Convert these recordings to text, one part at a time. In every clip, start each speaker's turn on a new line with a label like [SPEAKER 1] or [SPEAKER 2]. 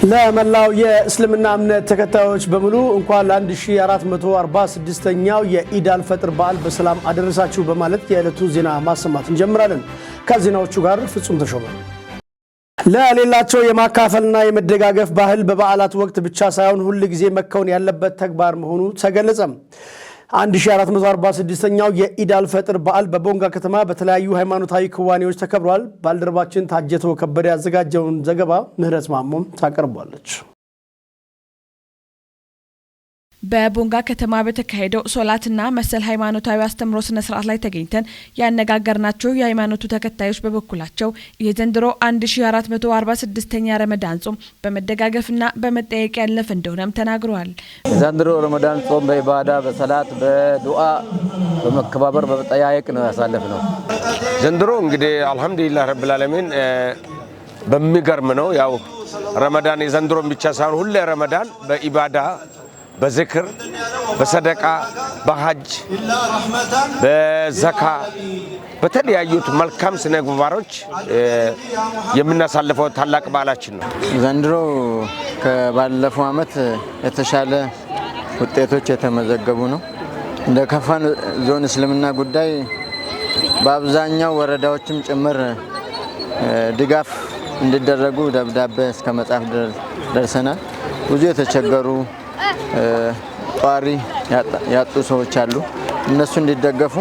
[SPEAKER 1] ለመላው የእስልምና እምነት ተከታዮች በሙሉ እንኳን ለ1446ኛው የኢድ አልፈጥር በዓል በሰላም አደረሳችሁ በማለት የዕለቱ ዜና ማሰማት እንጀምራለን። ከዜናዎቹ ጋር ፍጹም ተሾመ። ለሌላቸው የማካፈልና የመደጋገፍ ባህል በበዓላት ወቅት ብቻ ሳይሆን ሁል ጊዜ መከወን ያለበት ተግባር መሆኑ ተገለጸ። 1446ኛው የኢድ አልፈጥር በዓል በቦንጋ ከተማ በተለያዩ ሃይማኖታዊ ክዋኔዎች ተከብሯል። ባልደረባችን ታጀቶ ከበደ ያዘጋጀውን ዘገባ ምህረት ማሞም ታቀርቧለች።
[SPEAKER 2] በቦንጋ ከተማ በተካሄደው ሶላትና መሰል ሃይማኖታዊ አስተምሮ ስነ ስርዓት ላይ ተገኝተን ያነጋገርናቸው የሃይማኖቱ ተከታዮች በበኩላቸው የዘንድሮ 1446ኛ ረመዳን ጾም በመደጋገፍና በመጠየቅ ያለፈ እንደሆነም ተናግረዋል።
[SPEAKER 3] ዘንድሮ ረመዳን ጾም በኢባዳ፣ በሰላት፣ በዱዓ፣ በመከባበር፣ በመጠያየቅ ነው ያሳለፍነው።
[SPEAKER 4] ዘንድሮ እንግዲህ አልሐምዱሊላህ ረብል ዓለሚን በሚገርም ነው። ያው ረመዳን የዘንድሮን ብቻ ሳይሆን ሁሌ ረመዳን በኢባዳ፣ በዝክር፣ በሰደቃ፣ በሀጅ፣ በዘካ፣ በተለያዩት መልካም ስነ ምግባሮች የምናሳልፈው ታላቅ በዓላችን ነው።
[SPEAKER 5] ዘንድሮ ከባለፈው ዓመት የተሻለ ውጤቶች የተመዘገቡ ነው። እንደ ከፋ ዞን እስልምና ጉዳይ በአብዛኛው ወረዳዎችም ጭምር ድጋፍ እንዲደረጉ ደብዳቤ እስከ መጻፍ ደርሰናል። ብዙ የተቸገሩ፣ ጧሪ ያጡ ሰዎች አሉ። እነሱ እንዲደገፉ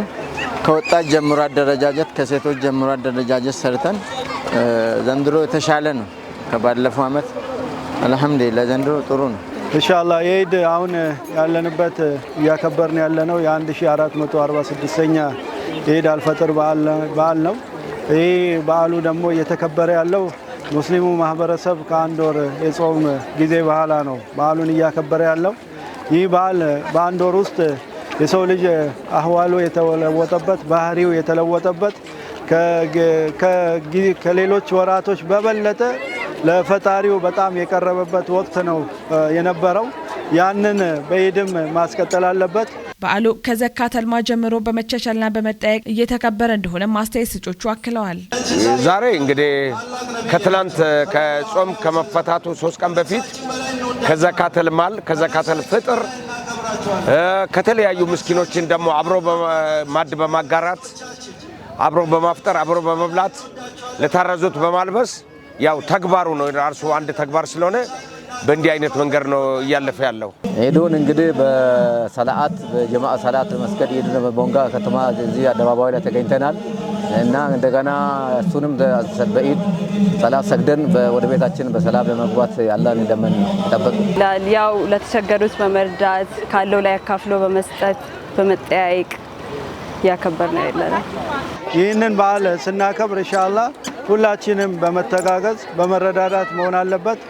[SPEAKER 5] ከወጣት ጀምሮ አደረጃጀት፣ ከሴቶች ጀምሮ አደረጃጀት ሰርተን ዘንድሮ የተሻለ ነው ከባለፈው ዓመት። አልሐምዱሊላህ ዘንድሮ ጥሩ ነው።
[SPEAKER 6] ኢንሻአላህ የኢድ አሁን ያለንበት እያከበርን ያለነው የ1446ኛ የኢድ አልፈጥር በዓል ነው። ይህ በዓሉ ደግሞ እየተከበረ ያለው ሙስሊሙ ማህበረሰብ ከአንድ ወር የጾም ጊዜ በኋላ ነው በዓሉን እያከበረ ያለው። ይህ በዓል በአንድ ወር ውስጥ የሰው ልጅ አህዋሉ የተለወጠበት፣ ባህሪው የተለወጠበት፣ ከሌሎች ወራቶች በበለጠ ለፈጣሪው በጣም የቀረበበት ወቅት ነው የነበረው። ያንን በኢድም ማስቀጠል አለበት።
[SPEAKER 2] በዓሉ ከዘካተል ማል ጀምሮ በመቻቻልና በመጠያየቅ እየተከበረ እንደሆነ አስተያየት ሰጮቹ አክለዋል።
[SPEAKER 4] ዛሬ እንግዲህ ከትላንት ከጾም ከመፈታቱ 3 ቀን በፊት ከዘካተል ማል፣ ከዘካተል ፍጥር፣ ከተለያዩ ምስኪኖችን ደግሞ አብሮ ማድ በማጋራት፣ አብሮ በማፍጠር፣ አብሮ በመብላት፣ ለታረዙት በማልበስ፣ ያው ተግባሩ ነው፣ ራሱ አንድ ተግባር ስለሆነ በእንዲህ አይነት መንገድ ነው እያለፈ ያለው።
[SPEAKER 3] ዒዱን እንግዲህ በሰላአት፣ በጀማዓ ሰላት መስገድ ዒዱን በቦንጋ ከተማ እዚህ አደባባይ ላይ ተገኝተናል እና እንደገና እሱንም በኢድ ሰላት ሰግደን ወደ ቤታችን በሰላም ለመግባት አላህን ለመን ጠበቅ።
[SPEAKER 7] ያው ለተቸገሩት በመርዳት፣ ካለው ላይ አካፍሎ በመስጠት፣ በመጠያየቅ እያከበር ነው ያለነው።
[SPEAKER 6] ይህንን በዓል ስናከብር ኢንሻአላህ ሁላችንም በመተጋገዝ፣ በመረዳዳት መሆን አለበት።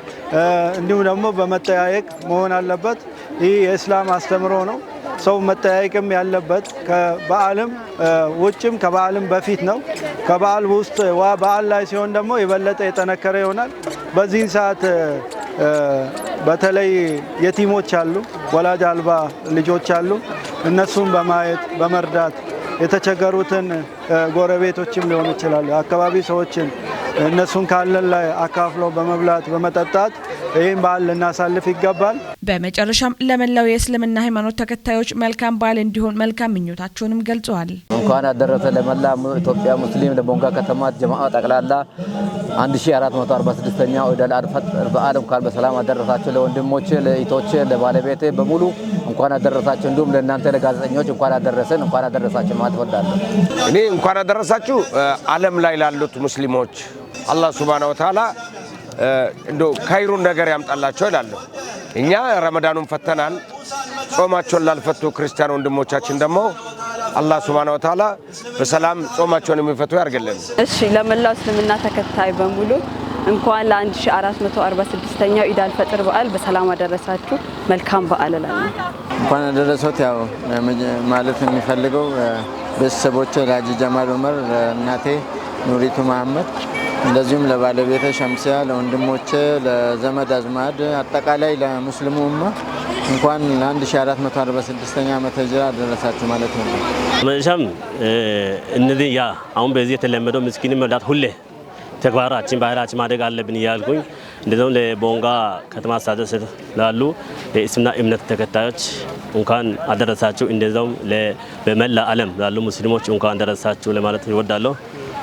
[SPEAKER 6] እንዲሁም ደግሞ በመጠያየቅ መሆን አለበት። ይህ የእስላም አስተምሮ ነው። ሰው መጠያየቅም ያለበት ከበዓልም ውጭም ከበዓልም በፊት ነው። ከበዓል ውስጥ በዓል ላይ ሲሆን ደግሞ የበለጠ የጠነከረ ይሆናል። በዚህን ሰዓት በተለይ የቲሞች አሉ፣ ወላጅ አልባ ልጆች አሉ። እነሱን በማየት፣ በመርዳት፣ የተቸገሩትን ጎረቤቶችም ሊሆኑ ይችላሉ፣ አካባቢ ሰዎችን እነሱን ካለን ላይ አካፍሎ በመብላት፣ በመጠጣት ይህን በዓል ልናሳልፍ ይገባል።
[SPEAKER 2] በመጨረሻም ለመላው የእስልምና ሃይማኖት ተከታዮች መልካም በዓል እንዲሆን መልካም ምኞታቸውንም ገልጸዋል።
[SPEAKER 3] እንኳን አደረሰ ለመላ ኢትዮጵያ ሙስሊም፣ ለቦንጋ ከተማ ጀማዓ ጠቅላላ 1446ኛው ኢድ አል ፈጥር በዓል እንኳን በሰላም አደረሳችሁ። ለወንድሞቼ፣ ለእህቶቼ፣ ለባለቤቴ በሙሉ እንኳን አደረሳችሁ። እንዲሁም ለእናንተ ለጋዜጠኞች እንኳን አደረሰን፣ እንኳን አደረሳችሁ ማለት እወዳለሁ።
[SPEAKER 4] እኔ እንኳን አደረሳችሁ ዓለም ላይ ላሉት ሙስሊሞች አላህ ሱብሃነሁ ወተዓላ እንዶ ካይሩን ነገር ያምጣላቸው እላለሁ። እኛ ረመዳኑን ፈተናል። ጾማቸውን ላልፈቱ ክርስቲያን ወንድሞቻችን ደግሞ አላህ ሱብሃነሁ ወተዓላ በሰላም ጾማቸውን የሚፈቱ ያድርግልን።
[SPEAKER 7] እሺ፣ ለመላው እስልምና ተከታይ በሙሉ እንኳን ለ1446ኛው ኢድ አልፈጥር በዓል በሰላም አደረሳችሁ። መልካም በዓል እላለሁ።
[SPEAKER 5] እንኳን አደረሰዎት። ያው ማለት የሚፈልገው ቤተሰቦቼ ለሀጂ ጀማል ኡመር፣ ለእናቴ ኑሪቱ መሀመድ፣ እንደዚሁም ለባለቤቴ ሸምሲያ፣ ለወንድሞቼ፣ ለዘመድ አዝማድ፣ አጠቃላይ ለሙስሊሙ ኡማ እንኳን ለ1446ኛ ዓመተ ሂጅራ አደረሳችሁ ማለት ነው።
[SPEAKER 8] መጨረሻም እነዚህ ያ አሁን በዚህ የተለመደው ምስኪን መርዳት ሁሌ ተግባራችን ባህላችን ማደግ አለብን እያልኩኝ እንደዚሁም ለቦንጋ ከተማ አስተዳደር ላሉ የእስልምና እምነት ተከታዮች እንኳን አደረሳችሁ፣ እንደዚሁም በመላ ዓለም ላሉ ሙስሊሞች እንኳን አደረሳችሁ ለማለት እወዳለሁ።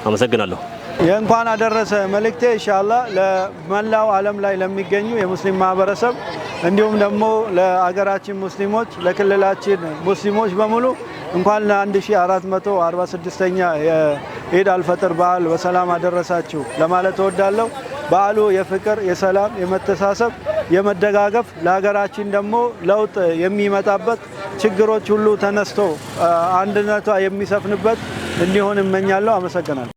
[SPEAKER 8] አመሰግናለሁ።
[SPEAKER 6] የእንኳን አደረሰ መልእክቴ ኢንሻአላህ ለመላው ዓለም ላይ ለሚገኙ የሙስሊም ማህበረሰብ እንዲሁም ደግሞ ለአገራችን ሙስሊሞች፣ ለክልላችን ሙስሊሞች በሙሉ እንኳን ለ1446ኛ የኢድ አልፈጥር በዓል በሰላም አደረሳችሁ ለማለት እወዳለሁ። በዓሉ የፍቅር፣ የሰላም፣ የመተሳሰብ፣ የመደጋገፍ፣ ለሀገራችን ደግሞ ለውጥ የሚመጣበት፣ ችግሮች ሁሉ ተነስቶ አንድነቷ የሚሰፍንበት እንዲሆን እመኛለሁ። አመሰግናለሁ።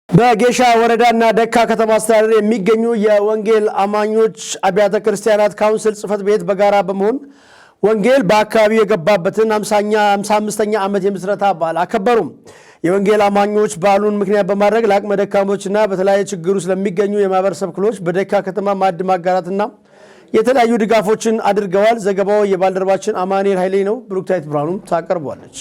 [SPEAKER 1] በጌሻ ወረዳና ደካ ከተማ አስተዳደር የሚገኙ የወንጌል አማኞች አብያተ ክርስቲያናት ካውንስል ጽሕፈት ቤት በጋራ በመሆን ወንጌል በአካባቢው የገባበትን 55ኛ ዓመት የምስረታ በዓል አከበሩ። የወንጌል አማኞች በዓሉን ምክንያት በማድረግ ለአቅመ ደካሞችና በተለያየ ችግር ውስጥ ለሚገኙ የማህበረሰብ ክፍሎች በደካ ከተማ ማዕድ ማጋራትና የተለያዩ ድጋፎችን አድርገዋል። ዘገባው የባልደረባችን አማኑኤል ኃይሌ ነው። ብሩክታይት ብርሃኑም ታቀርቧለች።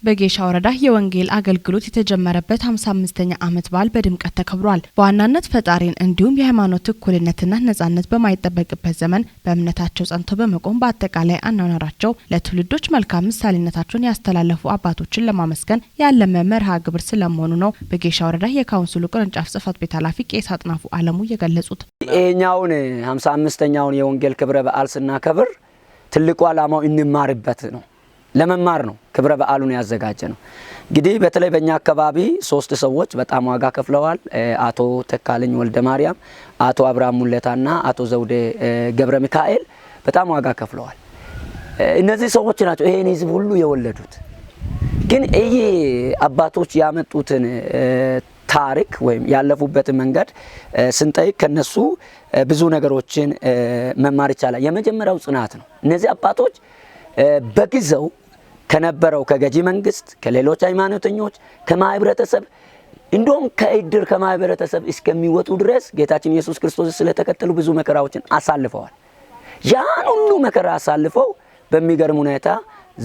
[SPEAKER 9] በጌሻ ወረዳ የወንጌል አገልግሎት የተጀመረበት 55ኛ ዓመት በዓል በድምቀት ተከብሯል። በዋናነት ፈጣሪን እንዲሁም የሃይማኖት እኩልነትና ነጻነት በማይጠበቅበት ዘመን በእምነታቸው ጸንተው በመቆም በአጠቃላይ አኗኗራቸው ለትውልዶች መልካም ምሳሌነታቸውን ያስተላለፉ አባቶችን ለማመስገን ያለመ መርሃ ግብር ስለመሆኑ ነው በጌሻ ወረዳ የካውንስሉ ቅርንጫፍ ጽሕፈት ቤት ኃላፊ ቄስ አጥናፉ አለሙ የገለጹት።
[SPEAKER 10] ይሄኛውን 55ኛውን የወንጌል ክብረ በዓል ስናከብር ትልቁ ዓላማው እንማርበት ነው። ለመማር ነው ክብረ በዓሉን ያዘጋጀ ነው። እንግዲህ በተለይ በእኛ አካባቢ 3 ሰዎች በጣም ዋጋ ከፍለዋል። አቶ ተካልኝ ወልደ ማርያም፣ አቶ አብርሃም ሙለታና አቶ ዘውዴ ገብረ ሚካኤል በጣም ዋጋ ከፍለዋል። እነዚህ ሰዎች ናቸው ይሄን ህዝብ ሁሉ የወለዱት። ግን ይሄ አባቶች ያመጡትን ታሪክ ወይም ያለፉበትን መንገድ ስንጠይቅ ከነሱ ብዙ ነገሮችን መማር ይቻላል። የመጀመሪያው ጽናት ነው። እነዚህ አባቶች በጊዜው ከነበረው ከገዢ መንግስት፣ ከሌሎች ሃይማኖተኞች፣ ከማህበረተሰብ እንደውም ከእድር ከማህበረተሰብ እስከሚወጡ ድረስ ጌታችን ኢየሱስ ክርስቶስ ስለተከተሉ ብዙ መከራዎችን አሳልፈዋል። ያን ሁሉ መከራ አሳልፈው በሚገርም ሁኔታ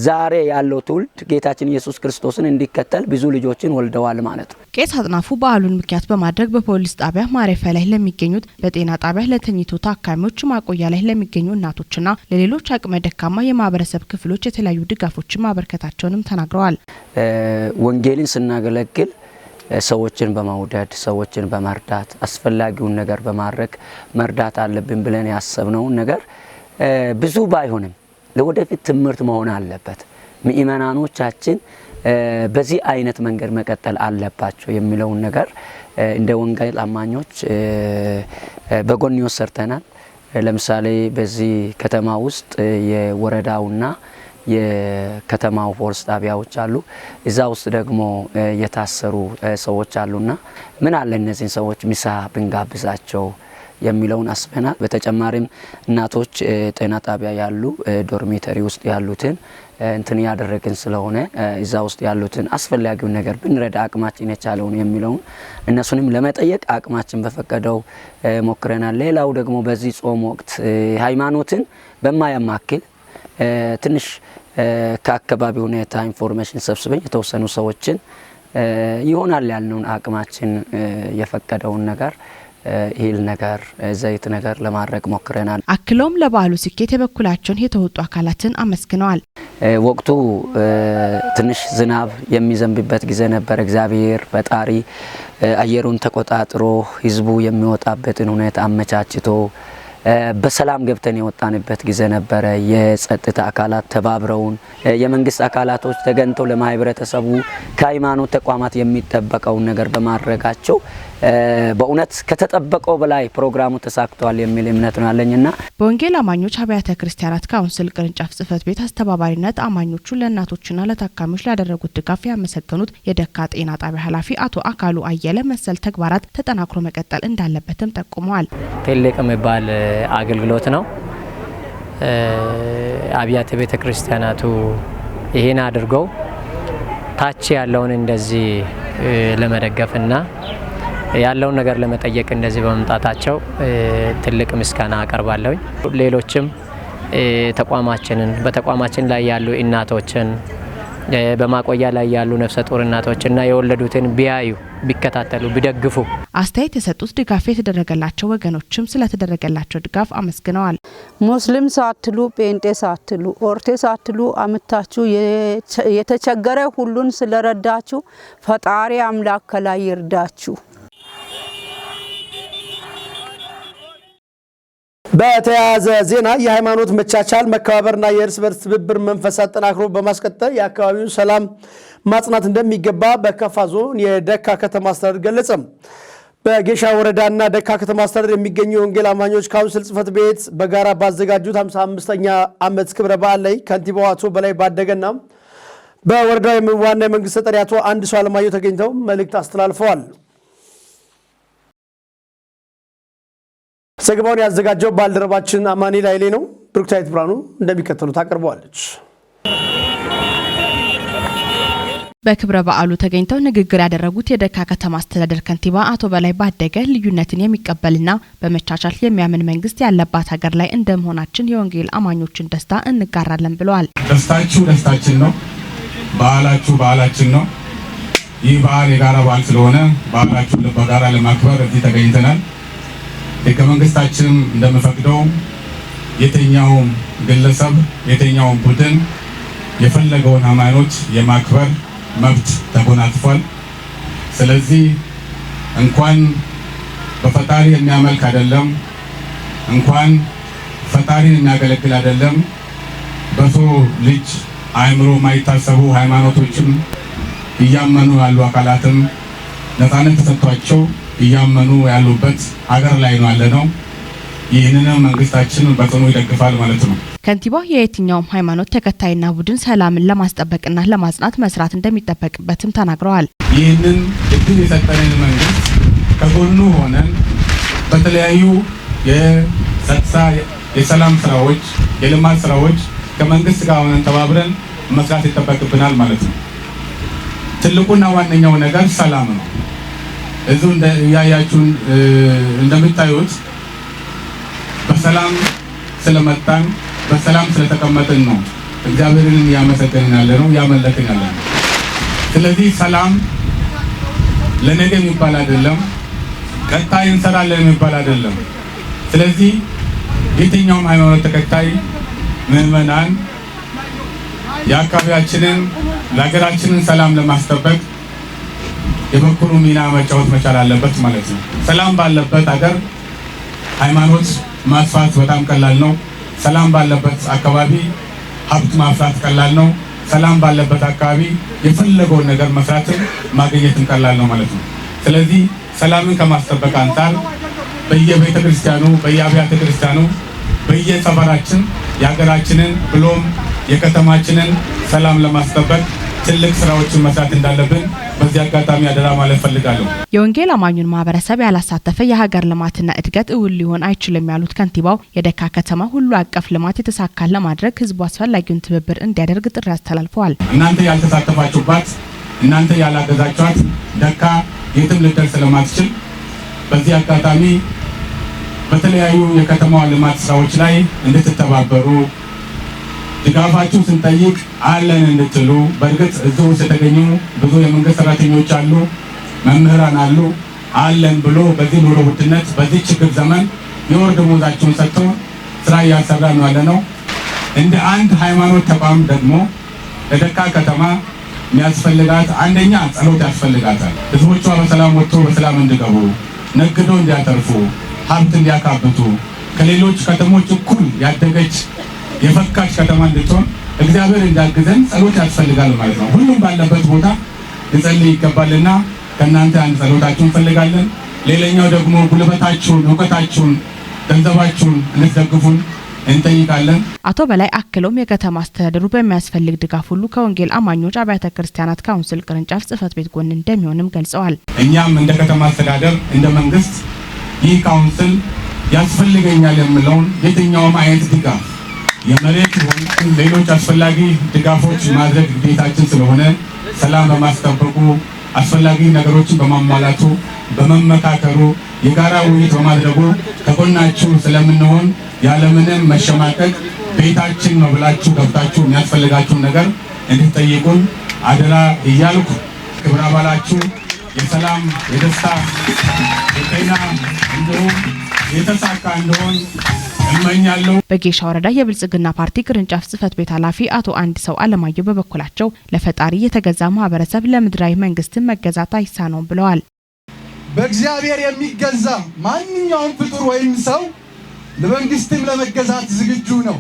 [SPEAKER 10] ዛሬ ያለው ትውልድ ጌታችን ኢየሱስ ክርስቶስን እንዲከተል ብዙ ልጆችን ወልደዋል ማለት ነው።
[SPEAKER 9] ቄስ አጥናፉ በዓሉን ምክንያት በማድረግ በፖሊስ ጣቢያ ማረፊያ ላይ ለሚገኙት፣ በጤና ጣቢያ ለተኝቶ ታካሚዎች ማቆያ ላይ ለሚገኙ እናቶችና ለሌሎች አቅመ ደካማ የማህበረሰብ ክፍሎች የተለያዩ ድጋፎችን ማበርከታቸውንም ተናግረዋል።
[SPEAKER 10] ወንጌልን ስናገለግል ሰዎችን በመውደድ፣ ሰዎችን በመርዳት፣ አስፈላጊውን ነገር በማድረግ መርዳት አለብን ብለን ያሰብነውን ነገር ብዙ ባይሆንም ለወደፊት ትምህርት መሆን አለበት። ምእመናኖቻችን በዚህ አይነት መንገድ መቀጠል አለባቸው የሚለውን ነገር እንደ ወንጌል አማኞች በጎንዮሽ ሰርተናል። ለምሳሌ በዚህ ከተማ ውስጥ የወረዳውና የከተማው ፖሊስ ጣቢያዎች አሉ። እዛ ውስጥ ደግሞ የታሰሩ ሰዎች አሉና ምን አለ እነዚህን ሰዎች ምሳ ብንጋብዛቸው የሚለውን አስበናል። በተጨማሪም እናቶች ጤና ጣቢያ ያሉ dormitory ውስጥ ያሉትን እንትን ያደረግን ስለሆነ እዛ ውስጥ ያሉትን አስፈላጊውን ነገር ብንረዳ አቅማችን የቻለውን የሚለውን እነሱንም ለመጠየቅ አቅማችን በፈቀደው ሞክረናል። ሌላው ደግሞ በዚህ ጾም ወቅት ሃይማኖትን በማያማክል ትንሽ ከአካባቢ ሁኔታ information ሰብስበን የተወሰኑ ሰዎችን ይሆናል ያልነውን አቅማችን የፈቀደውን ነገር እህል ነገር፣ ዘይት ነገር ለማድረግ ሞክረናል።
[SPEAKER 9] አክለውም ለበዓሉ ስኬት የበኩላቸውን የተወጡ አካላትን አመስግነዋል።
[SPEAKER 10] ወቅቱ ትንሽ ዝናብ የሚዘንብበት ጊዜ ነበር። እግዚአብሔር ፈጣሪ አየሩን ተቆጣጥሮ ህዝቡ የሚወጣበትን ሁኔታ አመቻችቶ በሰላም ገብተን የወጣንበት ጊዜ ነበረ። የጸጥታ አካላት ተባብረውን የመንግስት አካላቶች ተገንተው ለማህበረተሰቡ ከሃይማኖት ተቋማት የሚጠበቀውን ነገር በማድረጋቸው በእውነት ከተጠበቀው በላይ ፕሮግራሙ ተሳክቷል የሚል እምነት ነው ያለኝና
[SPEAKER 9] በወንጌል አማኞች አብያተ ክርስቲያናት ካውንስል ቅርንጫፍ ጽሕፈት ቤት አስተባባሪነት አማኞቹ ለእናቶችና ለታካሚዎች ላደረጉት ድጋፍ ያመሰገኑት የደካ ጤና ጣቢያ ኃላፊ አቶ አካሉ አየለ መሰል ተግባራት ተጠናክሮ መቀጠል እንዳለበትም ጠቁመዋል።
[SPEAKER 11] ትልቅ የሚባል አገልግሎት ነው። አብያተ ቤተ ክርስቲያናቱ ይሄን አድርገው ታች ያለውን እንደዚህ ለመደገፍና ያለውን ነገር ለመጠየቅ እንደዚህ በመምጣታቸው ትልቅ ምስጋና አቀርባለሁ። ሌሎችም ተቋማችንን በተቋማችን ላይ ያሉ እናቶችን፣ በማቆያ ላይ ያሉ ነፍሰ ጡር እናቶችና የወለዱትን ቢያዩ፣ ቢከታተሉ፣ ቢደግፉ።
[SPEAKER 9] አስተያየት የሰጡት ድጋፍ የተደረገላቸው ወገኖችም ስለተደረገላቸው ድጋፍ አመስግነዋል።
[SPEAKER 12] ሙስሊም ሳትሉ፣ ጴንጤ ሳትሉ፣ ኦርቴ ሳትሉ አምታችሁ የተቸገረ ሁሉን ስለረዳችሁ ፈጣሪ አምላክ ከላይ ይርዳችሁ።
[SPEAKER 1] በተያያዘ ዜና የሃይማኖት መቻቻል፣ መከባበርና የእርስ በርስ ትብብር መንፈስ አጠናክሮ በማስቀጠል የአካባቢውን ሰላም ማጽናት እንደሚገባ በከፋ ዞን የደካ ከተማ አስተዳደር ገለጸ። በጌሻ ወረዳና ደካ ከተማ አስተዳደር የሚገኙ የወንጌል አማኞች ካውንስል ጽሕፈት ቤት በጋራ ባዘጋጁት 55ኛ ዓመት ክብረ በዓል ላይ ከንቲባው አቶ በላይ ባደገና በወረዳው ዋና የመንግስት ተጠሪ አቶ አንድሰው አለማየሁ ተገኝተው መልእክት አስተላልፈዋል። ዘገባውን ያዘጋጀው ባልደረባችን አማኒ ላይሌ ነው። ብሩክታዊት ብርሃኑ እንደሚከተሉት አቅርበዋለች።
[SPEAKER 9] በክብረ በዓሉ ተገኝተው ንግግር ያደረጉት የደካ ከተማ አስተዳደር ከንቲባ አቶ በላይ ባደገ ልዩነትን የሚቀበልና በመቻቻል የሚያምን መንግስት ያለባት ሀገር ላይ እንደመሆናችን የወንጌል አማኞችን ደስታ እንጋራለን ብለዋል።
[SPEAKER 13] ደስታችሁ ደስታችን ነው። በዓላችሁ በዓላችን ነው። ይህ በዓል የጋራ በዓል ስለሆነ በዓላችሁን በጋራ ለማክበር እዚህ ተገኝተናል። ሕገ መንግስታችንም እንደሚፈቅደው የትኛውም ግለሰብ፣ የትኛውም ቡድን የፈለገውን ሃይማኖት የማክበር መብት ተጎናጽፏል። ስለዚህ እንኳን በፈጣሪ የሚያመልክ አይደለም፣ እንኳን ፈጣሪን የሚያገለግል አይደለም፣ በሰው ልጅ አእምሮ የማይታሰቡ ሃይማኖቶችም እያመኑ ያሉ አካላትም ነፃነት ተሰጥቷቸው እያመኑ ያሉበት ሀገር ላይ ነው ያለነው። ይህንንም መንግስታችን በጽኑ ይደግፋል ማለት ነው።
[SPEAKER 9] ከንቲባው የየትኛውም ሃይማኖት ተከታይና ቡድን ሰላምን ለማስጠበቅና ለማጽናት መስራት እንደሚጠበቅበትም ተናግረዋል።
[SPEAKER 13] ይህንን እድል የሰጠንን መንግስት ከጎኑ ሆነን በተለያዩ የጸጥታ፣ የሰላም ስራዎች፣ የልማት ስራዎች ከመንግስት ጋር ሆነን ተባብረን መስራት ይጠበቅብናል ማለት ነው። ትልቁና ዋነኛው ነገር ሰላም ነው። እዚሁ እያያችሁ እንደምታዩት በሰላም ስለመጣን፣ በሰላም ስለተቀመጥን ነው እግዚአብሔርን እያመሰገንን ያለ ነው፣ እያመለክን ያለ ነው። ስለዚህ ሰላም ለነገ የሚባል አይደለም፣ ቀጣይ እንሰራለን የሚባል አይደለም። ስለዚህ የትኛውም ሃይማኖት ተከታይ ምዕመናን የአካባቢያችንን፣ ለሀገራችንን ሰላም ለማስጠበቅ የበኩሉ ሚና መጫወት መቻል አለበት ማለት ነው። ሰላም ባለበት ሀገር ሃይማኖት ማስፋት በጣም ቀላል ነው። ሰላም ባለበት አካባቢ ሀብት ማፍራት ቀላል ነው። ሰላም ባለበት አካባቢ የፈለገውን ነገር መስራትም ማግኘትም ቀላል ነው ማለት ነው። ስለዚህ ሰላምን ከማስጠበቅ አንጻር በየቤተ ክርስቲያኑ፣ በየአብያተ ክርስቲያኑ፣ በየሰፈራችን የሀገራችንን ብሎም የከተማችንን ሰላም ለማስጠበቅ ትልቅ ስራዎችን መስራት እንዳለብን በዚህ አጋጣሚ አደራ ማለት ፈልጋለሁ።
[SPEAKER 9] የወንጌል አማኙን ማህበረሰብ ያላሳተፈ የሀገር ልማትና እድገት እውን ሊሆን አይችልም ያሉት ከንቲባው የደካ ከተማ ሁሉ አቀፍ ልማት የተሳካ ለማድረግ ህዝቡ አስፈላጊውን ትብብር እንዲያደርግ ጥሪ አስተላልፈዋል።
[SPEAKER 13] እናንተ ያልተሳተፋችሁባት፣ እናንተ ያላገዛችኋት ደካ የትም ልደርስ ስለማትችል በዚህ አጋጣሚ በተለያዩ የከተማዋ ልማት ስራዎች ላይ እንድትተባበሩ፣ ድጋፋችሁ ስንጠይቅ አለን እንድትሉ። በእርግጥ እዚሁ ውስጥ የተገኙ ብዙ የመንግስት ሰራተኞች አሉ፣ መምህራን አሉ። አለን ብሎ በዚህ ኑሮ ውድነት፣ በዚህ ችግር ዘመን የወር ደመወዛቸውን ሰጥቶ ስራ እያሰራ ነው ያለ ነው። እንደ አንድ ሃይማኖት ተቋም ደግሞ ለደካ ከተማ የሚያስፈልጋት አንደኛ ጸሎት ያስፈልጋታል። ህዝቦቿ በሰላም ወጥቶ በሰላም እንዲገቡ፣ ነግዶ እንዲያተርፉ፣ ሀብት እንዲያካብቱ፣ ከሌሎች ከተሞች እኩል ያደገች የፈካች ከተማ እንድትሆን እግዚአብሔር እንዲያግዘን ጸሎት ያስፈልጋል ማለት ነው። ሁሉም ባለበት ቦታ ሊጸልይ ይገባልና ከእናንተ አንድ ጸሎታችሁን እንፈልጋለን። ሌላኛው ደግሞ ጉልበታችሁን፣ እውቀታችሁን፣ ገንዘባችሁን እንድትደግፉን እንጠይቃለን።
[SPEAKER 9] አቶ በላይ አክለውም የከተማ አስተዳደሩ በሚያስፈልግ ድጋፍ ሁሉ ከወንጌል አማኞች አብያተ ክርስቲያናት ካውንስል ቅርንጫፍ ጽሕፈት ቤት ጎን እንደሚሆንም ገልጸዋል።
[SPEAKER 13] እኛም እንደ ከተማ አስተዳደር፣ እንደ መንግስት ይህ ካውንስል ያስፈልገኛል የምለውን የትኛውም አይነት ድጋፍ፣ የመሬት ይሁን ሌሎች አስፈላጊ ድጋፎች ማድረግ ግዴታችን ስለሆነ ሰላም በማስጠበቁ፣ አስፈላጊ ነገሮችን በማሟላቱ በመመካከሩ፣ የጋራ ውይይት በማድረጉ ከጎናችሁ ስለምንሆን ያለምንም መሸማቀቅ ቤታችን ነው ብላችሁ ገብታችሁ የሚያስፈልጋችሁን ነገር እንድትጠይቁን አደራ እያልኩ፣ ክብረ በዓላችሁ የሰላም፣ የደስታ፣ የጤና እንዲሁም የተሳካ እንዲሆን እመኛለሁ።
[SPEAKER 9] በጌሻ ወረዳ የብልጽግና ፓርቲ ቅርንጫፍ ጽህፈት ቤት ኃላፊ አቶ አንድ ሰው አለማየሁ በበኩላቸው ለፈጣሪ የተገዛ ማህበረሰብ ለምድራዊ መንግስትን መገዛት አይሳነውም ብለዋል።
[SPEAKER 14] በእግዚአብሔር የሚገዛ ማንኛውም ፍጡር ወይም ሰው ለመንግስትም ለመገዛት ዝግጁ ነው።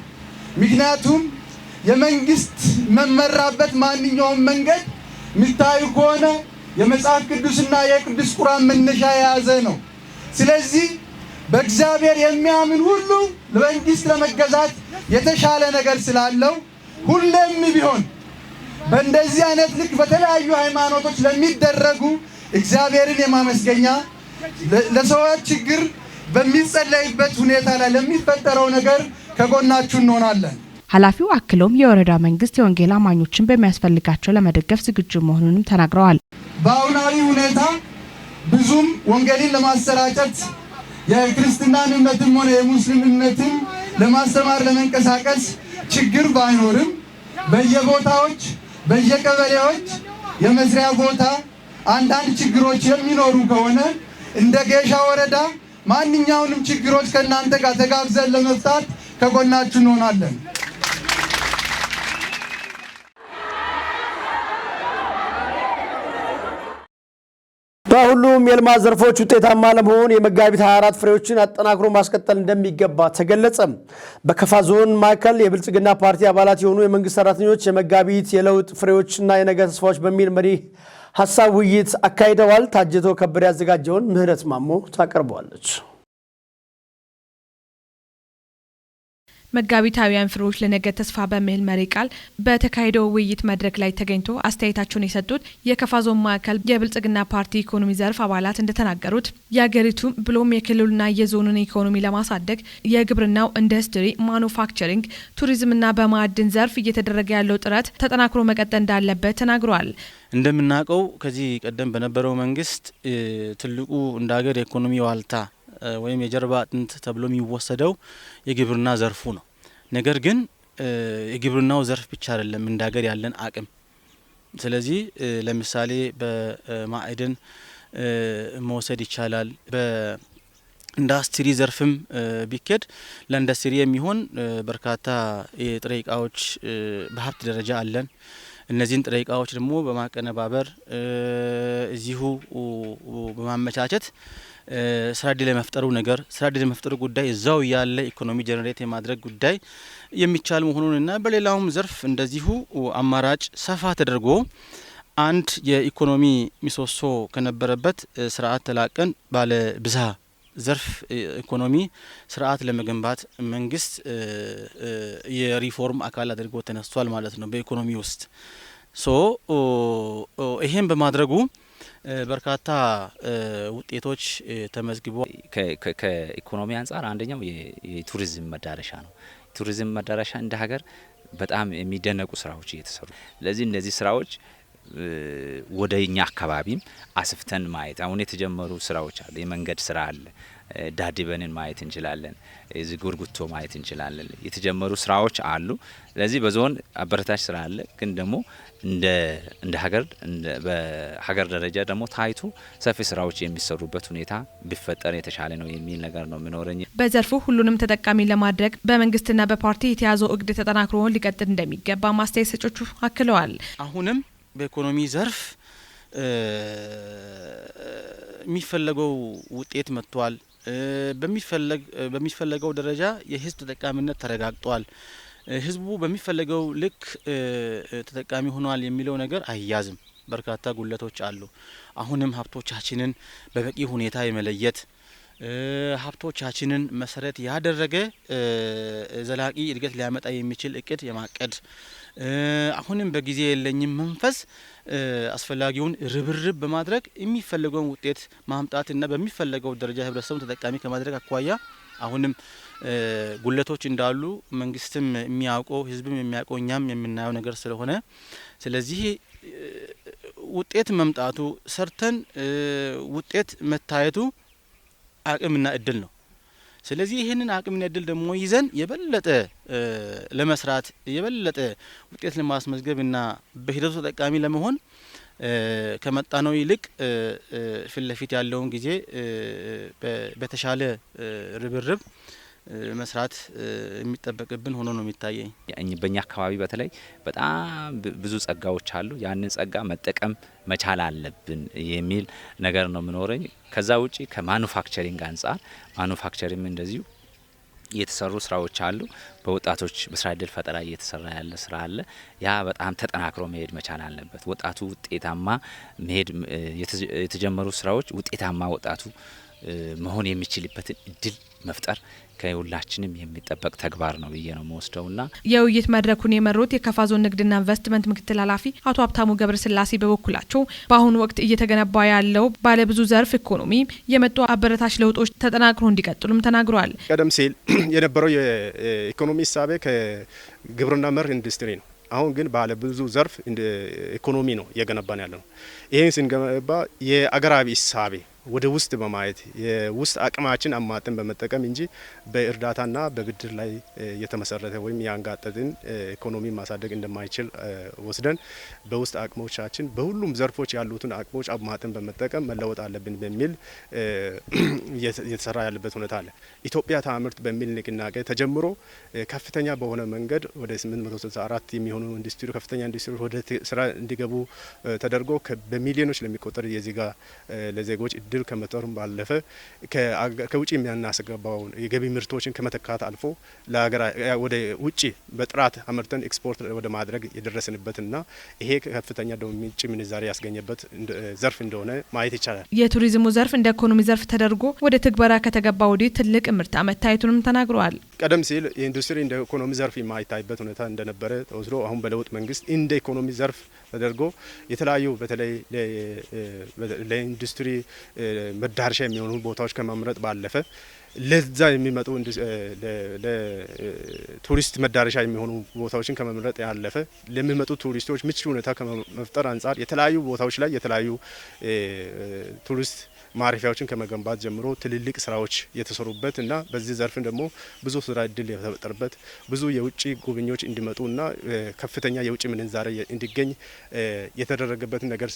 [SPEAKER 14] ምክንያቱም የመንግስት መመራበት ማንኛውም መንገድ የሚታዩ ከሆነ የመጽሐፍ ቅዱስና የቅዱስ ቁርአን መነሻ የያዘ ነው። ስለዚህ በእግዚአብሔር የሚያምን ሁሉ ለመንግስት ለመገዛት የተሻለ ነገር ስላለው፣ ሁሌም ቢሆን በእንደዚህ አይነት ልክ በተለያዩ ሃይማኖቶች ለሚደረጉ እግዚአብሔርን የማመስገኛ፣ ለሰዎች ችግር በሚጸለይበት ሁኔታ ላይ ለሚፈጠረው ነገር ከጎናችሁ እንሆናለን።
[SPEAKER 9] ኃላፊው አክለውም የወረዳ መንግስት የወንጌል አማኞችን በሚያስፈልጋቸው ለመደገፍ ዝግጁ መሆኑንም ተናግረዋል።
[SPEAKER 14] በአሁናዊ ሁኔታ ብዙም ወንጌልን ለማሰራጨት፣ የክርስትናን እምነትም ሆነ የሙስሊም እምነትን ለማስተማር ለመንቀሳቀስ ችግር ባይኖርም፣ በየቦታዎች በየቀበሌዎች የመስሪያ ቦታ አንዳንድ ችግሮች የሚኖሩ ከሆነ እንደ ጌሻ ወረዳ ማንኛውንም ችግሮች ከእናንተ ጋር ተጋግዘን ለመፍታት ከጎናችሁ እንሆናለን።
[SPEAKER 1] በሁሉም የልማት ዘርፎች ውጤታማ ለመሆን የመጋቢት 24 ፍሬዎችን አጠናክሮ ማስቀጠል እንደሚገባ ተገለጸ። በከፋ ዞን ማዕከል የብልጽግና ፓርቲ አባላት የሆኑ የመንግስት ሰራተኞች የመጋቢት የለውጥ ፍሬዎችና የነገ ተስፋዎች በሚል መሪ ሀሳብ ውይይት አካሂደዋል። ታጅቶ ከበደ ያዘጋጀውን ምህረት ማሞ ታቀርበዋለች።
[SPEAKER 2] መጋቢታውያን ፍሬዎች ለነገ ተስፋ በሚል መሪ ቃል በተካሄደው ውይይት መድረክ ላይ ተገኝቶ አስተያየታቸውን የሰጡት የከፋ ዞን ማዕከል የብልጽግና ፓርቲ ኢኮኖሚ ዘርፍ አባላት እንደተናገሩት፣ የሀገሪቱ ብሎም የክልሉና የዞኑን ኢኮኖሚ ለማሳደግ የግብርናው፣ ኢንዱስትሪ፣ ማኑፋክቸሪንግ፣ ቱሪዝምና በማዕድን ዘርፍ እየተደረገ ያለው ጥረት ተጠናክሮ መቀጠል እንዳለበት ተናግረዋል።
[SPEAKER 15] እንደምናውቀው ከዚህ ቀደም በነበረው መንግስት ትልቁ እንደ ሀገር የኢኮኖሚ ዋልታ ወይም የጀርባ አጥንት ተብሎ የሚወሰደው የግብርና ዘርፉ ነው። ነገር ግን የግብርናው ዘርፍ ብቻ አይደለም እንደ ሀገር ያለን አቅም። ስለዚህ ለምሳሌ በማዕድን መውሰድ ይቻላል። በኢንዱስትሪ ዘርፍም ቢኬድ ለኢንዱስትሪ የሚሆን በርካታ የጥሬ እቃዎች በሀብት ደረጃ አለን። እነዚህን ጥሬ እቃዎች ደግሞ በማቀነባበር፣ እዚሁ በማመቻቸት ስራ እድል የመፍጠሩ ጉዳይ እዛው ያለ ኢኮኖሚ generate የማድረግ ጉዳይ የሚቻል መሆኑንና በሌላውም ዘርፍ እንደዚሁ አማራጭ ሰፋ ተደርጎ አንድ የኢኮኖሚ ምሰሶ ከነበረበት ስርዓት ተላቀን ባለ ብዝሃ ዘርፍ ኢኮኖሚ ስርዓት ለመገንባት መንግስት የሪፎርም አካል አድርጎ ተነስቷል ማለት ነው በኢኮኖሚ ውስጥ። So ይሄን በማድረጉ በርካታ ውጤቶች ተመዝግበዋል።
[SPEAKER 16] ከኢኮኖሚ አንጻር አንደኛው የቱሪዝም መዳረሻ ነው። ቱሪዝም መዳረሻ እንደ ሀገር በጣም የሚደነቁ ስራዎች እየተሰሩ፣ ስለዚህ እነዚህ ስራዎች ወደ እኛ አካባቢም አስፍተን ማየት፣ አሁን የተጀመሩ ስራዎች አሉ። የመንገድ ስራ አለ። ዳዲበንን ማየት እንችላለን። እዚህ ጉርጉቶ ማየት እንችላለን። የተጀመሩ ስራዎች አሉ። ስለዚህ በዞን አበረታች ስራ አለ። ግን ደግሞ እንደ ሀገር፣ በሀገር ደረጃ ደግሞ ታይቶ ሰፊ ስራዎች የሚሰሩበት ሁኔታ ቢፈጠር የተሻለ ነው የሚል ነገር ነው የሚኖረኝ።
[SPEAKER 2] በዘርፉ ሁሉንም ተጠቃሚ ለማድረግ በመንግስትና በፓርቲ የተያዘው እቅድ ተጠናክሮ ሊቀጥል እንደሚገባ አስተያየት ሰጮቹ አክለዋል።
[SPEAKER 15] አሁንም በኢኮኖሚ ዘርፍ የሚፈለገው ውጤት መጥቷል። በሚፈለገው ደረጃ የህዝብ ተጠቃሚነት ተረጋግጧል። ህዝቡ በሚፈለገው ልክ ተጠቃሚ ሆኗል የሚለው ነገር አይያዝም። በርካታ ጉለቶች አሉ። አሁንም ሀብቶቻችንን በበቂ ሁኔታ የመለየት፣ ሀብቶቻችንን መሰረት ያደረገ ዘላቂ እድገት ሊያመጣ የሚችል እቅድ የማቀድ፣ አሁንም በጊዜ የለኝም መንፈስ አስፈላጊውን ርብርብ በማድረግ የሚፈለገውን ውጤት ማምጣትና በሚፈለገው ደረጃ ህብረተሰቡን ተጠቃሚ ከማድረግ አኳያ አሁንም ጉለቶች እንዳሉ መንግስትም የሚያውቀው፣ ህዝብም የሚያውቀው፣ እኛም የምናየው ነገር ስለሆነ፣ ስለዚህ ውጤት መምጣቱ፣ ሰርተን ውጤት መታየቱ አቅምና እድል ነው። ስለዚህ ይህንን አቅምና እድል ደግሞ ይዘን የበለጠ ለመስራት፣ የበለጠ ውጤት ለማስመዝገብና በሂደቱ ተጠቃሚ ለመሆን ከመጣነው ይልቅ ፊት ለፊት ያለውን ጊዜ በተሻለ ርብርብ መስራት የሚጠበቅብን ሆኖ ነው የሚታየኝ።
[SPEAKER 16] በእኛ አካባቢ በተለይ በጣም ብዙ ጸጋዎች አሉ። ያንን ጸጋ መጠቀም መቻል አለብን የሚል ነገር ነው የምኖረኝ። ከዛ ውጪ ከ manufacturing አንጻር manufacturing እንደዚሁ የተሰሩ ስራዎች አሉ። በወጣቶች በስራ እድል ፈጠራ እየተሰራ ያለ ስራ አለ። ያ በጣም ተጠናክሮ መሄድ መቻል አለበት። ወጣቱ ውጤታማ መሄድ፣ የተጀመሩ ስራዎች ውጤታማ ወጣቱ መሆን የሚችልበትን እድል መፍጠር ከሁላችንም የሚጠበቅ ተግባር ነው ብዬ ነው መወስደውና።
[SPEAKER 2] የውይይት መድረኩን የመሩት የከፋ ዞን ንግድና ኢንቨስትመንት ምክትል ኃላፊ አቶ ሀብታሙ ገብረስላሴ በበኩላቸው በአሁኑ ወቅት እየተገነባ ያለው ባለብዙ ዘርፍ ኢኮኖሚ የመጡ አበረታች ለውጦች ተጠናክሮ እንዲቀጥሉም ተናግረዋል።
[SPEAKER 17] ቀደም ሲል የነበረው የኢኮኖሚ እሳቤ ከግብርና መር ኢንዱስትሪ ነው። አሁን ግን ባለ ብዙ ዘርፍ ኢኮኖሚ ነው እየገነባን ያለ ነው። ይህን ስንገነባ የአገራዊ እሳቤ ወደ ውስጥ በማየት፣ የውስጥ አቅማችን አማጥን በመጠቀም እንጂ በእርዳታና በብድር ላይ የተመሰረተ ወይም ያንጋጠጥን ኢኮኖሚ ማሳደግ እንደማይችል ወስደን፣ በውስጥ አቅሞቻችን በሁሉም ዘርፎች ያሉትን አቅሞች አማጥን በመጠቀም መለወጥ አለብን በሚል እየተሰራ ያለበት ሁኔታ አለ። ኢትዮጵያ ታምርት በሚል ንቅናቄ ተጀምሮ ከፍተኛ በሆነ መንገድ ወደ 864 የሚሆኑ ኢንዱስትሪ፣ ከፍተኛ ኢንዱስትሪ ወደ ስራ እንዲገቡ ተደርጎ በሚሊዮኖች ለሚቆጠር የዜጋ ለዜጎች እድል ከመፍጠሩም ባለፈ ከውጭ የሚያናስገባውን የገቢ ምርቶችን ከመተካት አልፎ ለሀገር ወደ ውጭ በጥራት አምርተን ኤክስፖርት ወደ ማድረግ የደረስንበትና ይሄ ከፍተኛ ውጭ ምንዛሬ ያስገኘበት ዘርፍ እንደሆነ ማየት ይቻላል።
[SPEAKER 2] የቱሪዝሙ ዘርፍ እንደ ኢኮኖሚ ዘርፍ ተደርጎ ወደ ትግበራ ከተገባ ወዲህ ትልቅ እምርታ መታየቱንም ተናግረዋል።
[SPEAKER 17] ቀደም ሲል የኢንዱስትሪ እንደ ኢኮኖሚ ዘርፍ የማይታይበት ሁኔታ እንደነበረ ተወስዶ አሁን በለውጥ መንግስት እንደ ኢኮኖሚ ዘርፍ ተደርጎ የተለያዩ በተለይ ለኢንዱስትሪ መዳረሻ የሚሆኑ ቦታዎች ከመምረጥ ባለፈ ለዛ የሚመጡ ለቱሪስት መዳረሻ የሚሆኑ ቦታዎችን ከመምረጥ ያለፈ ለሚመጡ ቱሪስቶች ምቹ ሁኔታ ከመፍጠር አንጻር የተለያዩ ቦታዎች ላይ የተለያዩ ቱሪስት ማረፊያዎችን ከመገንባት ጀምሮ ትልልቅ ስራዎች የተሰሩበት እና በዚህ ዘርፍም ደግሞ ብዙ ስራ እድል የተፈጠረበት፣ ብዙ የውጭ ጎብኚዎች እንዲመጡ እና ከፍተኛ የውጭ ምንዛሬ እንዲገኝ የተደረገበትን ነገር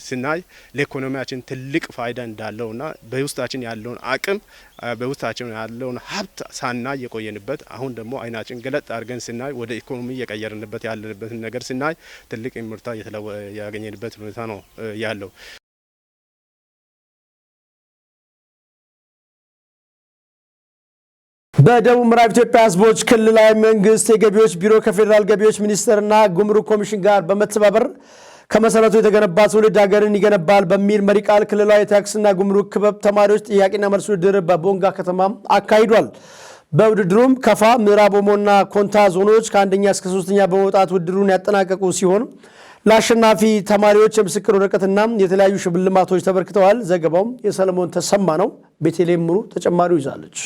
[SPEAKER 17] ስናይ ለኢኮኖሚያችን ትልቅ ፋይዳ እንዳለው እና በውስጣችን ያለውን አቅም፣ በውስጣችን ያለውን ሀብት ሳናይ የቆየንበት፣ አሁን ደግሞ አይናችን ገለጥ አድርገን ስናይ ወደ ኢኮኖሚ እየቀየርንበት ያለንበትን ነገር ስናይ ትልቅ ምርታ ያገኘንበት ሁኔታ ነው ያለው።
[SPEAKER 1] በደቡብ ምዕራብ ኢትዮጵያ ሕዝቦች ክልላዊ መንግስት የገቢዎች ቢሮ ከፌዴራል ገቢዎች ሚኒስቴርና ጉምሩክ ኮሚሽን ጋር በመተባበር ከመሰረቱ የተገነባ ትውልድ ሀገርን ይገነባል በሚል መሪ ቃል ክልላዊ የታክስና ጉምሩክ ክበብ ተማሪዎች ጥያቄና መልስ ውድድር በቦንጋ ከተማ አካሂዷል። በውድድሩም ከፋ፣ ምዕራብ ኦሞና ኮንታ ዞኖች ከአንደኛ እስከ ሶስተኛ በመውጣት ውድድሩን ያጠናቀቁ ሲሆን ለአሸናፊ ተማሪዎች የምስክር ወረቀትና የተለያዩ ሽልማቶች ተበርክተዋል። ዘገባውም የሰለሞን ተሰማ ነው። ቤተልሔም ምሩ ተጨማሪው ይዛለች።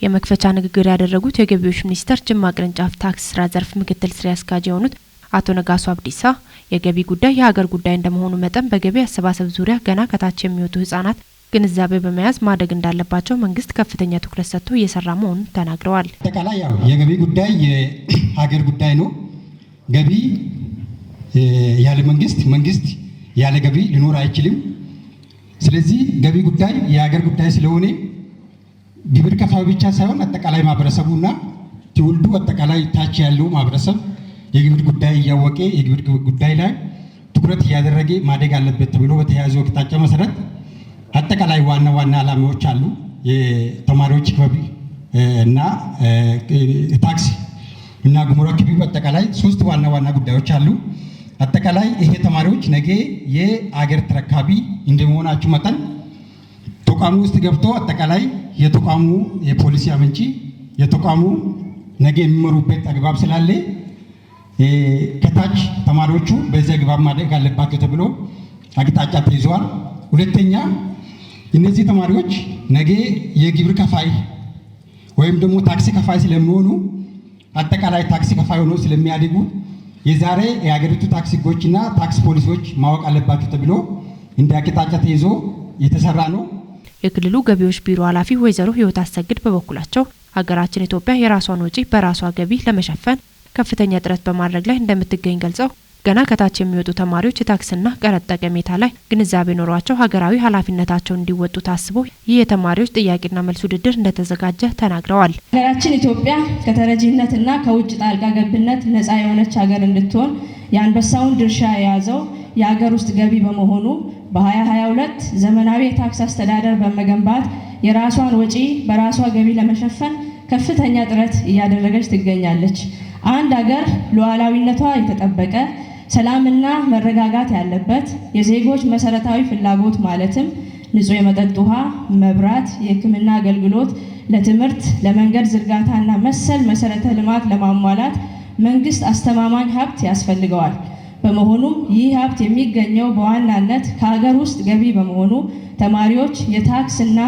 [SPEAKER 9] የመክፈቻ ንግግር ያደረጉት የገቢዎች ሚኒስቴር ጅማ ቅርንጫፍ ታክስ ስራ ዘርፍ ምክትል ስራ አስኪያጅ የሆኑት አቶ ነጋሶ አብዲሳ የገቢ ጉዳይ የሀገር ጉዳይ እንደመሆኑ መጠን በገቢ አሰባሰብ ዙሪያ ገና ከታች የሚወጡ ህጻናት ግንዛቤ በመያዝ ማደግ እንዳለባቸው መንግስት ከፍተኛ ትኩረት ሰጥቶ እየሰራ መሆኑን ተናግረዋል።
[SPEAKER 18] አጠቃላይ ያው የገቢ ጉዳይ የሀገር ጉዳይ ነው። ገቢ ያለ መንግስት፣ መንግስት ያለ ገቢ ሊኖር አይችልም። ስለዚህ ገቢ ጉዳይ የሀገር ጉዳይ ስለሆነ ግብር ከፋዩ ብቻ ሳይሆን አጠቃላይ ማህበረሰቡና ትውልዱ፣ አጠቃላይ ታች ያለው ማህበረሰብ የግብር ጉዳይ እያወቀ፣ የግብር ጉዳይ ላይ ትኩረት እያደረገ ማደግ አለበት ተብሎ በተያያዘው አቅጣጫ መሰረት አጠቃላይ ዋና ዋና ዓላማዎች አሉ። የተማሪዎች ክበብ እና ታክስ እና ጉምሩክ ክበብ አጠቃላይ ሶስት ዋና ዋና ጉዳዮች አሉ። አጠቃላይ ይሄ ተማሪዎች ነገ የአገር ተረካቢ እንደመሆናችሁ መጠን ተቋሙ ውስጥ ገብቶ አጠቃላይ የተቋሙ የፖሊሲ አመንጪ፣ የተቋሙ ነገ የሚመሩበት አግባብ ስላለ ከታች ተማሪዎቹ በዚህ አግባብ ማደግ አለባቸው ተብሎ አቅጣጫ ተይዘዋል። ሁለተኛ፣ እነዚህ ተማሪዎች ነገ የግብር ከፋይ ወይም ደግሞ ታክስ ከፋይ ስለሚሆኑ፣ አጠቃላይ ታክስ ከፋይ ሆኖ ስለሚያድጉ የዛሬ የሀገሪቱ ታክስ ህጎችና ታክስ ፖሊሲዎች ማወቅ አለባቸው ተብሎ እንደ አቅጣጫ ተይዞ የተሰራ ነው።
[SPEAKER 9] የክልሉ ገቢዎች ቢሮ ኃላፊ ወይዘሮ ህይወት አሰግድ በበኩላቸው ሀገራችን ኢትዮጵያ የራሷን ወጪ በራሷ ገቢ ለመሸፈን ከፍተኛ ጥረት በማድረግ ላይ እንደምትገኝ ገልጸው፣ ገና ከታች የሚወጡ ተማሪዎች የታክስና ቀረጥ ጠቀሜታ ላይ ግንዛቤ ኖሯቸው ሀገራዊ ኃላፊነታቸውን እንዲወጡ ታስቦ ይህ የተማሪዎች ጥያቄና መልስ ውድድር እንደተዘጋጀ ተናግረዋል።
[SPEAKER 19] ሀገራችን ኢትዮጵያ ከተረጂነትና ከውጭ ጣልቃ ገብነት ነፃ የሆነች ሀገር እንድትሆን የአንበሳውን ድርሻ የያዘው የሀገር ውስጥ ገቢ በመሆኑ፣ በ2022 ዘመናዊ የታክስ አስተዳደር በመገንባት የራሷን ወጪ በራሷ ገቢ ለመሸፈን ከፍተኛ ጥረት እያደረገች ትገኛለች። አንድ ሀገር ሉዓላዊነቷ የተጠበቀ፣ ሰላምና መረጋጋት ያለበት፣ የዜጎች መሰረታዊ ፍላጎት ማለትም ንጹህ የመጠጥ ውሃ፣ መብራት፣ የሕክምና አገልግሎት፣ ለትምህርት፣ ለመንገድ ዝርጋታና መሰል መሰረተ ልማት ለማሟላት መንግስት አስተማማኝ ሀብት ያስፈልገዋል። በመሆኑም ይህ ሀብት የሚገኘው በዋናነት ከሀገር ውስጥ ገቢ በመሆኑ፣ ተማሪዎች የታክስና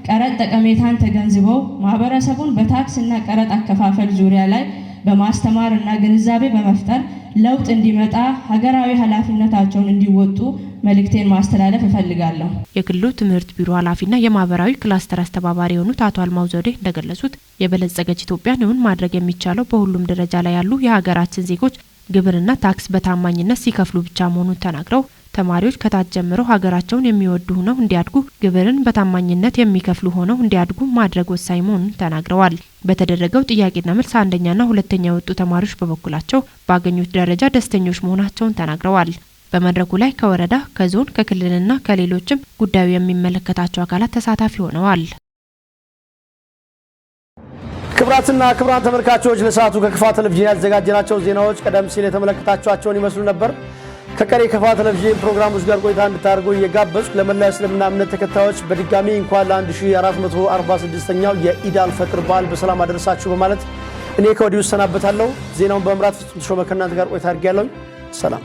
[SPEAKER 19] ቀረጥ ጠቀሜታን ተገንዝበው ማህበረሰቡን በታክስና ቀረጥ አከፋፈል ዙሪያ ላይ በማስተማር እና ግንዛቤ በመፍጠር ለውጥ እንዲመጣ ሀገራዊ ኃላፊነታቸውን እንዲወጡ መልእክቴን ማስተላለፍ እፈልጋለሁ።
[SPEAKER 9] የክልሉ ትምህርት ቢሮ ኃላፊና የማህበራዊ ክላስተር አስተባባሪ የሆኑት አቶ አልማው ዘውዴ እንደገለጹት፣ የበለጸገች ኢትዮጵያን እውን ማድረግ የሚቻለው በሁሉም ደረጃ ላይ ያሉ የሀገራችን ዜጎች ግብርና ታክስ በታማኝነት ሲከፍሉ ብቻ መሆኑን ተናግረው፣ ተማሪዎች ከታች ጀምረው ሀገራቸውን የሚወዱ ሆነው እንዲያድጉ፣ ግብርን በታማኝነት የሚከፍሉ ሆነው እንዲያድጉ ማድረግ ወሳኝ መሆኑን ተናግረዋል። በተደረገው ጥያቄና መልስ አንደኛና ሁለተኛ የወጡ ተማሪዎች በበኩላቸው ባገኙት ደረጃ ደስተኞች መሆናቸውን ተናግረዋል። በመድረኩ ላይ ከወረዳ፣ ከዞን፣ ከክልልና ከሌሎችም ጉዳዩ የሚመለከታቸው አካላት ተሳታፊ ሆነዋል።
[SPEAKER 1] ክቡራትና ክቡራን ተመልካቾች፣ ለሰዓቱ ከክፋ ቴሌቪዥን ያዘጋጀናቸው ዜናዎች ቀደም ሲል የተመለከታችኋቸውን ይመስሉ ነበር። ከቀሪ የክፋ ቴሌቪዥን ፕሮግራሞች ጋር ቆይታ እንድታደርጉ እየጋበዝኩ፣ ለመላው እስልምና እምነት ተከታዮች በድጋሚ እንኳን ለ1446ኛው የኢድ አልፈጥር በዓል በሰላም አደረሳችሁ በማለት እኔ ከወዲሁ እሰናበታለሁ። ዜናውን በመምራት ፍጹም ተሾመ ከእናንተ ጋር ቆይታ አድርጌያለሁ። ሰላም።